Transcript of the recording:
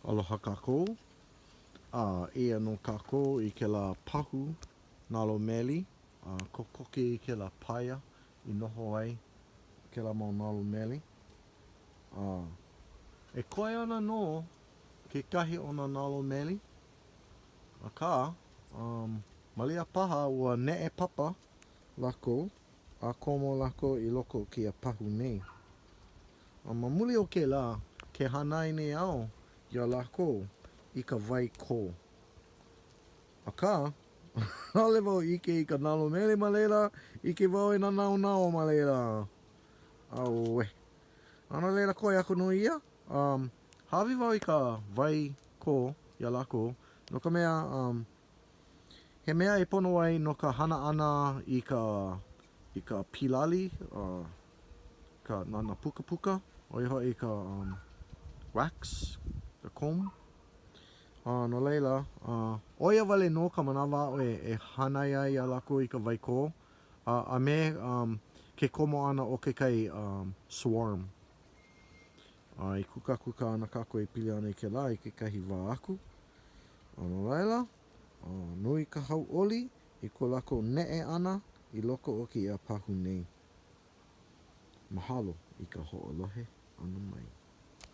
Aloha kākou. A eia nō kākou i kēlā pahu nalo meli a kokoke i kēlā paia i noho ai kēlā mau nalo meli. A e koe ana nō kekahi o nā nalo meli, akā, um, malia paha ua neʻe papa lākou a komo lākou i loko o kēia pahu nei. A ma muli o kēlā, ke hānai nei au iā lākou i ka wai kō. Akā, ʻaʻole wau ʻike i ka nalo mele ma laila, ʻike wau i nā naonao ma laila. Auē. A no laila, koe aku nō ia. Um, hāʻawi wau i ka wai kō iā lākou, no ka mea, um, He mea e pono ai no ka hana ʻana i ka i ka pīlali, uh, ka nā, nā pukapuka, ʻo ia hoʻi ka um, wax, the comb. Uh, no laila, uh, ʻo ia wale nō ka manawa aʻu e, e hānai ai iā lākou i ka wai kō, a, a me um, ke komo ʻana o kekahi um, swarm. A i kūkākūkā ana kākou e pili ana i kēlā i kekahi wā aku. A no laila, nui ka hauʻoli i ko lākou neʻe ʻana i loko o kēia pahu nei. Mahalo i ka hoʻolohe ʻana mai.